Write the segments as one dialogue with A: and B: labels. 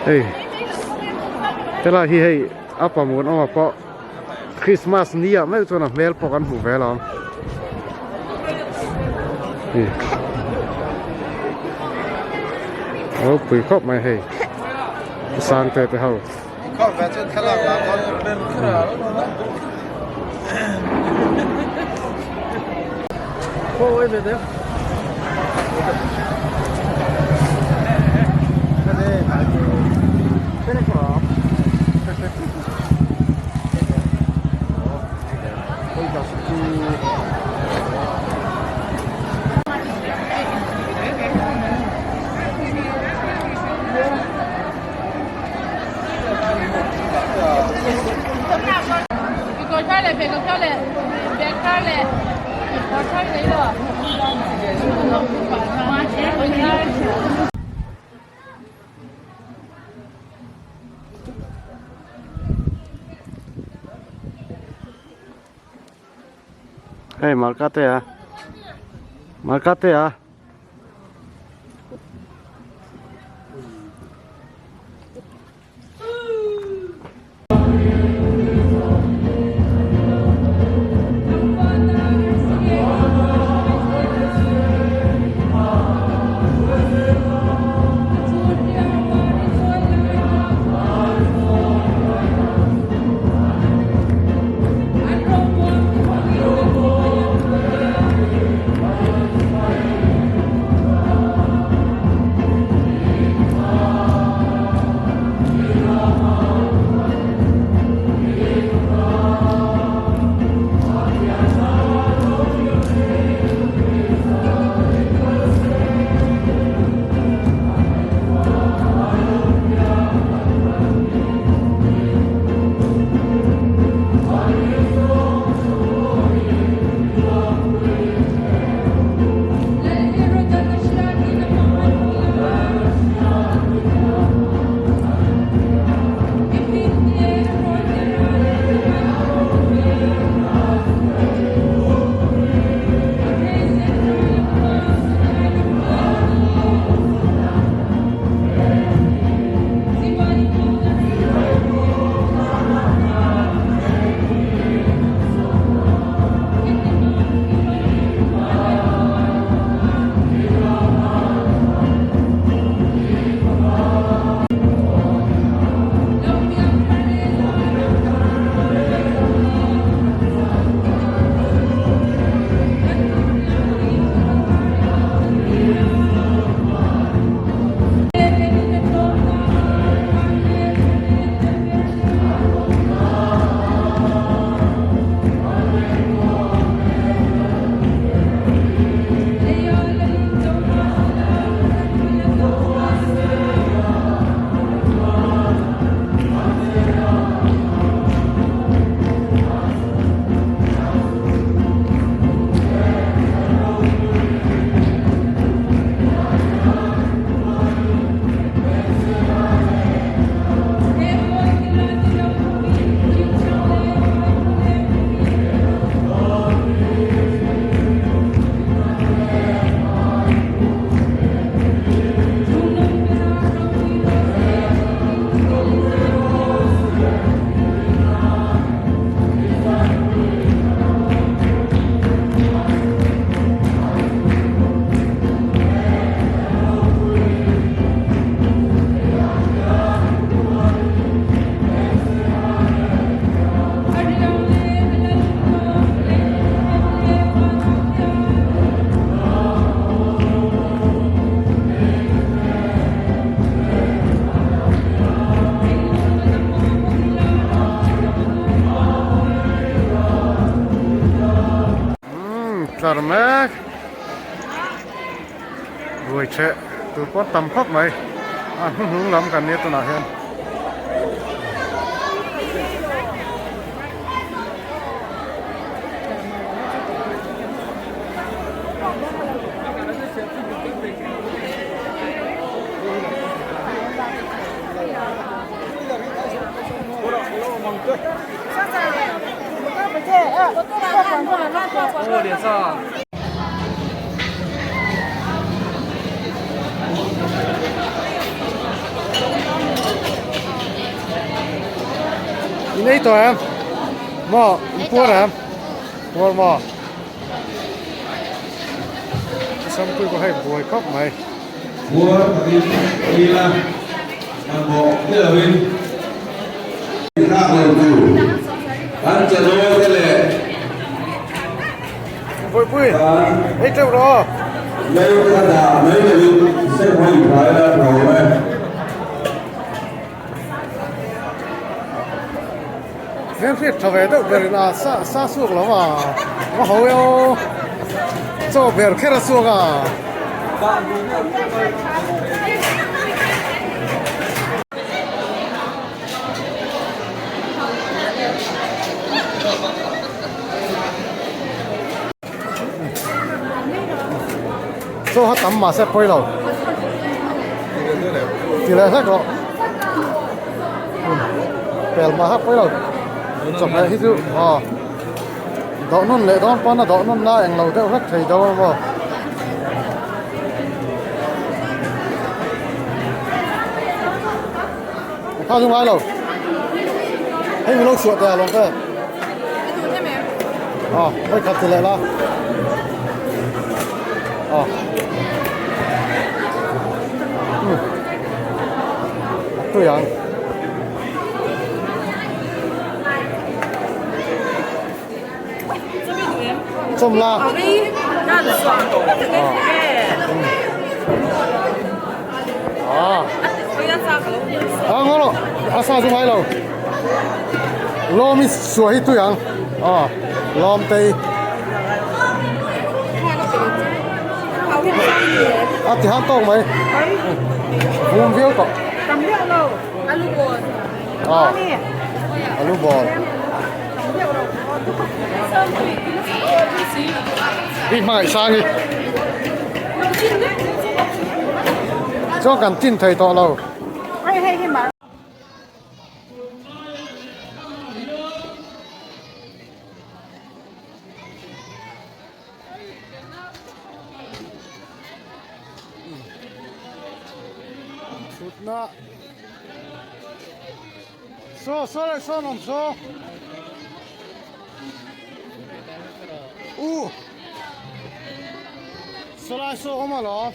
A: Hei helai hi hei a pamun awm ah pawh Christmas ni ah meuh chuan a hmel pawh kan hmuh ve alawm ropui khawp mai hei sangte te ho. Hei markate a markate a. tlar mek. Ruai cheh tur pawh tam khawp mai a hnuhnung lam kan nia tunah hian. In ei tawh em? Maw in puar em? Puar maw? Sampui pawh hei buai khawp mai.
B: Puar takin ila mamawh ni loin thlak lo tur kan chanawi te leh
A: Puipui ei teuh rawh aw.
B: Lei ka dah mai loin senghaw inhrai la tha awm e.
A: Hmel hriat tha ve deuh ber in a sa sa chhuak lo a va ho e aw chaw ber kher a chhuak a. Chaw ha tam mahse pawi lo ti leh hlek rawh pel mah ha pawi lo chawhmeh hi chu aw dawh nawn leh dawn pawn a dawh nawn na englo deuh hlek thei dawn a maw. Kha chu ngai lo hei mi lo chhuah teh a lawm te aw hei khat ti leh la aw tui ang chawm la aw ngaw lo a sa chu ngai lo lawm i suah hi tui ang aw lawm tei a ti han tawk mai vum viau tawh aw alu ball Hi hmangaih sang hi chuan kan tin thei tawh lo. Thutna. Saw saw leh sawn awm saw. U. Saw lai saw awm alawm.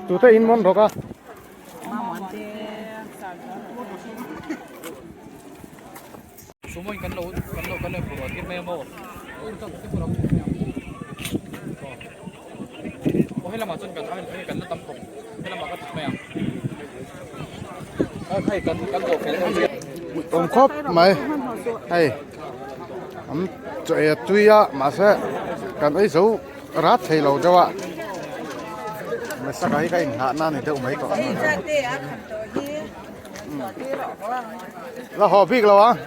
A: Tute in mawn rawk a.
C: Sumo in kan lo kan lo kan lo phurh tir mai a maw. Aw he lamah chuan kan hei kan la tam khawp he lamah ka thut mai ang. Hei kan kan zawh fel deuh chiah.
A: Awm khawp mai hei an chaw ei a tui a mahse kan ei zo rat thei lo deuh a Mesaka hi ka inghah na ni deuh mai tawh la haw bik lo ang.